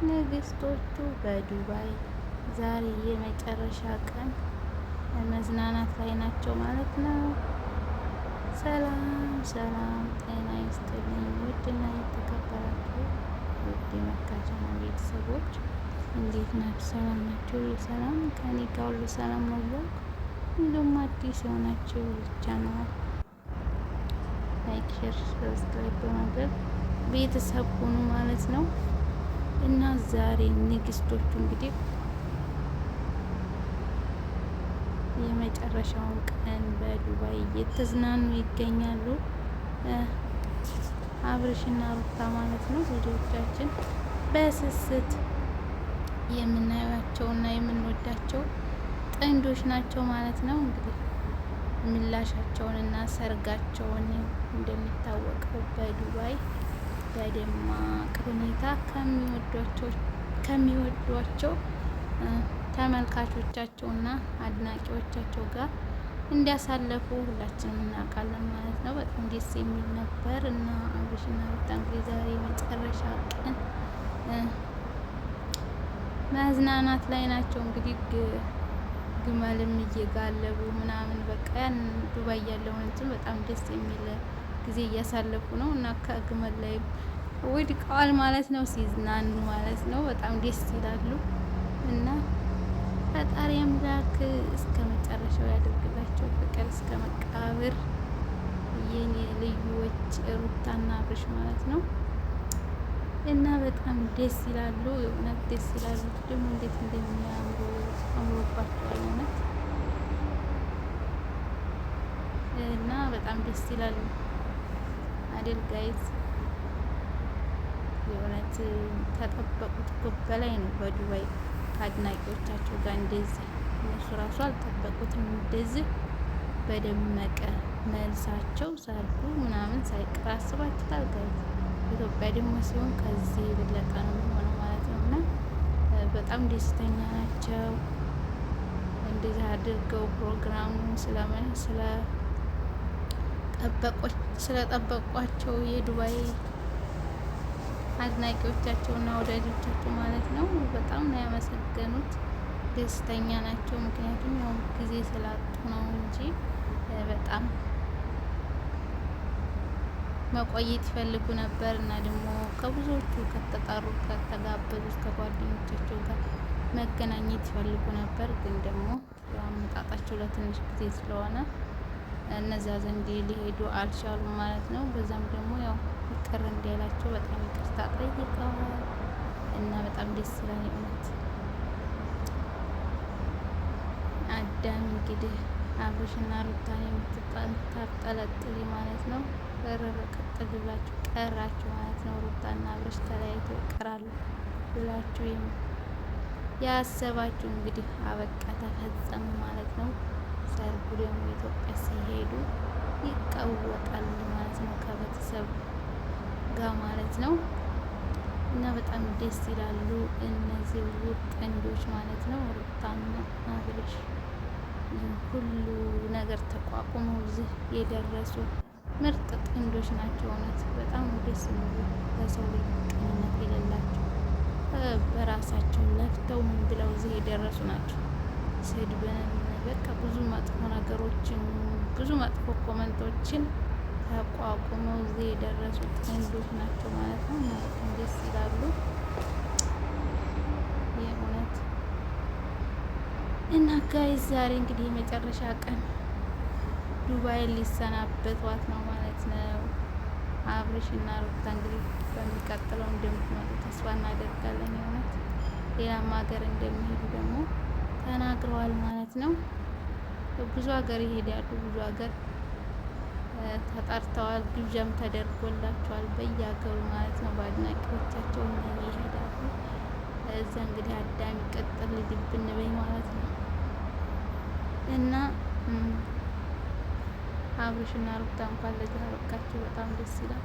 ንግስቶቹ በዱባይ ዛሬ የመጨረሻ ቀን መዝናናት ላይ ናቸው ማለት ነው። ሰላም ሰላም፣ ጤና ይስጥልኝ ውድና የተከበራችሁ ውድ የመካቻና ቤተሰቦች እንዴት ናችሁ? ሰላም ናችሁ? ሁሉ ሰላም ከኔ ጋር ሁሉ ሰላም ነው እያልኩ እንዲሁም አዲስ የሆናችሁ channel like፣ share፣ subscribe በማድረግ ቤተሰብ ሁኑ ማለት ነው። እና ዛሬ ንግስቶቹ እንግዲህ የመጨረሻውን ቀን በዱባይ እየተዝናኑ ይገኛሉ። አብርሽና ሩታ ማለት ነው። ብዙዎቻችን በስስት የምናያቸውና የምንወዳቸው ጥንዶች ናቸው ማለት ነው። እንግዲህ ምላሻቸውንና ሰርጋቸውን እንደሚታወቀው በዱባይ በደማቅ ሁኔታ ከሚወዷቸው ተመልካቾቻቸውና አድናቂዎቻቸው ጋር እንዲያሳለፉ ሁላችንም እናውቃለን ማለት ነው። በጣም ደስ የሚል ነበር እና አብርሽና ሩታ እንግዲህ ዛሬ መጨረሻ ቀን መዝናናት ላይ ናቸው። እንግዲህ ግመልም እየጋለቡ ምናምን በቃ ያን ዱባይ ያለውን እንትን በጣም ደስ የሚል ጊዜ እያሳለፉ ነው እና ከግመል ላይ ወድቀዋል ማለት ነው፣ ሲዝናኑ ማለት ነው። በጣም ደስ ይላሉ እና ፈጣሪ አምላክ እስከ መጨረሻው ያደርግላቸው፣ ፍቅር እስከ መቃብር የኔ ልዩዎች ሩታና አብርሽ ማለት ነው። እና በጣም ደስ ይላሉ፣ የእውነት ደስ ይላሉ። ደግሞ እንዴት እንደሚያምሩ አምሮባቸዋል እውነት እና በጣም ደስ ይላሉ አይደል guys? የእውነት ከጠበቁት በላይ ነው። በዱባይ ከአድናቂዎቻቸው ጋር እንደዚህ እነሱ ራሱ አልጠበቁትም። እንደዚህ በደመቀ መልሳቸው ሰርጉ ምናምን ሳይቀር አስባችሁታል guys? ኢትዮጵያ ደግሞ ሲሆን ከዚህ የበለጠ ነው የሚሆነው ማለት ነው። እና በጣም ደስተኛ ናቸው። እንደዚህ አድርገው ፕሮግራሙን ስለጠበቋቸው የዱባይ አድናቂዎቻቸውና ወዳጆቻቸው ማለት ነው። በጣም ነው ያመሰገኑት። ደስተኛ ናቸው። ምክንያቱም ያው ጊዜ ስላጡ ነው እንጂ በጣም መቆየት ይፈልጉ ነበር እና ደግሞ ከብዙዎቹ ከተጠሩት ከተጋበዙት ከጓደኞቻቸው ጋር መገናኘት ይፈልጉ ነበር። ግን ደግሞ አመጣጣቸው ለትንሽ ጊዜ ስለሆነ እነዛ ዘንድ ሊሄዱ አልቻሉም ማለት ነው። በዛም ደግሞ ያው ቅር እንዲያላቸው በጣም ይቅርታ ጠይቀዋል እና በጣም ደስ ይላል የእውነት። አዳም እንግዲህ አብርሽና ሩታን የምታብጠለጥል ማለት ነው። እርር ቅጥል ብላችሁ ቀራችሁ ማለት ነው። ሩታና አብርሽ ተለያይተው ይቀራሉ ብላችሁ ያሰባችሁ እንግዲህ አበቃ፣ ተፈጸመ ማለት ነው። ሰርጉ ደግሞ ኢትዮጵያ ሲሄዱ ይቀወጣል ማለት ነው፣ ከቤተሰብ ጋር ማለት ነው። እና በጣም ደስ ይላሉ እነዚህ ውብ ጥንዶች ማለት ነው። ሩታና አብርሽ ሁሉ ነገር ተቋቁመው እዚህ የደረሱ ምርጥ ጥንዶች ናቸው። እውነት በጣም ደስ የሚሉ ለሰው ልጅ ቅንነት የሌላቸው በራሳቸው ለፍተው ምን ብለው እዚህ የደረሱ ናቸው። ስድብን በቃ ብዙ መጥፎ ነገሮችን ብዙ መጥፎ comment ኦችን ተቋቁመው እዚህ የደረሱ ጥንዶች ናቸው ማለት ነው። እና በጣም ደስ ይላሉ የእውነት። እና guys ዛሬ እንግዲህ የመጨረሻ ቀን ዱባይ ሊሰናበቷት ነው ማለት ነው። አብርሽ እና ሩታ እንግዲህ በሚቀጥለው እንደምትመጡ ተስፋ እናደርጋለን። የእውነት ሌላም ሀገር እንደሚሄዱ ደግሞ ተናግረዋል ማለት ነው። ብዙ ሀገር ይሄዳሉ፣ ብዙ ሀገር ተጠርተዋል፣ ግብዣም ተደርጎላቸዋል በየሀገሩ ማለት ነው። በአድናቂዎቻቸው ይሄዳሉ። እዛ እንግዲህ አዳሚ ቅጥል ድብን በይ ማለት ነው እና አብርሽና ሩታ እንኳን ለዚህ አበቃችሁ። በጣም ደስ ይላል።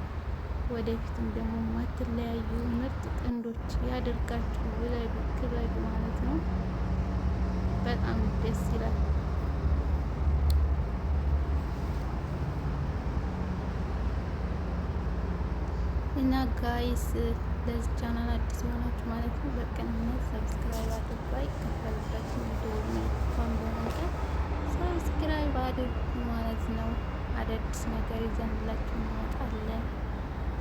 ወደፊትም ደግሞ ማትለያዩ ምርጥ ጥንዶች ያደርጋችሁ። ውለዱ ክበዱ ማለት ነው። በጣም ደስ ይላል። እና guys ለዚህ ቻናል አዲስ የሆናችሁ ማለት ነው። በቅንነት subscribe አድርጉ፣ አይከፈልበትም። ደወል ምልክቷን በመንካት subscribe አድርጉ ማለት ነው። አዳዲስ ነገር ይዘንላችሁ እንመጣለን።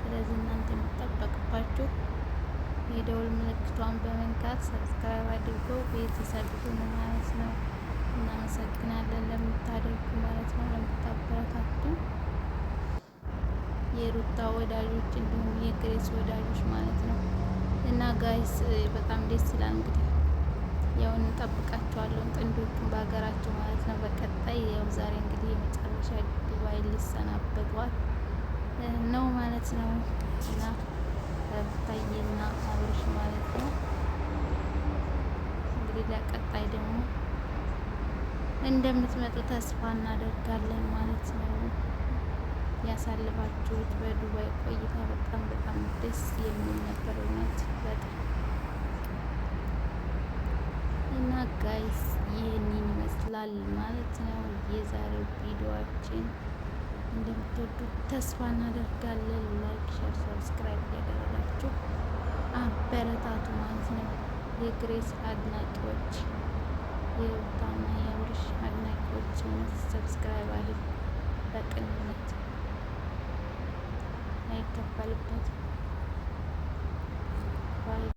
ስለዚህ እናንተ የሚጠበቅባችሁ የደውል ምልክቷን በመንካት subscribe አድርጎ ቤተሰብ ሁኑ ማለት ነው። እናመሰግናለን ለምታደርጉ ማለት ነው፣ ለምታበረታቱ የሩታ ወዳጆች እንዲሁም የግሬስ ወዳጆች ማለት ነው። እና guys በጣም ደስ ይላል። እንግዲህ ያው እንጠብቃቸዋለን ጥንዶቹን በሀገራቸው ማለት ነው። በቀጣይ ያው ዛሬ እንግዲህ የመጨረሻ ዱባይ ሊሰናበቷት ነው ማለት ነው እና ሩታዬና አብርሽ ማለት ነው። እንግዲህ ለቀጣይ ደግሞ እንደምትመጡ ተስፋ እናደርጋለን ማለት ነው። ያሳለፋችሁት በዱባይ ቆይታ በጣም በጣም ደስ የሚል ነበር እውነት በጣም እና guys ይህንን ይመስላል ማለት ነው የዛሬው ቪዲዮአችን። እንደምትወዱት ተስፋ እናደርጋለን። like፣ share፣ subscribe እያደረጋችሁ አበረታቱ ማለት ነው። የግሬስ አድናቂዎች የሩታና የአብርሽ አድናቂዎች subscribe አድርጉ በቅንነት አይከፈልበትም።